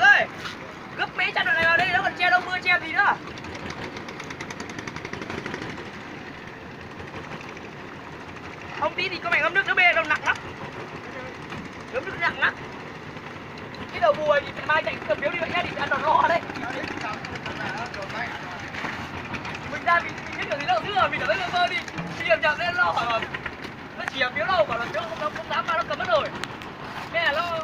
Ơi, gấp mấy trăm đoạn này vào đây, nó còn che đâu mưa che gì nữa. Không tí thì con mẹ gấp nước nó bê đâu nặng lắm. Gấp nước nặng lắm. Cái đầu mùa thì mai chạy cầm phiếu đi vậy nhá, thì ăn đòn lo đấy. Mình ra mình, mình biết được gì đâu, chứ mình cảm thấy lơ mơ đi. Đi kiểm tra sẽ lo hỏi mà. Nó chỉ là phiếu đâu, bảo là phiếu không, không dám mà nó cầm mất rồi. Nghe là lo.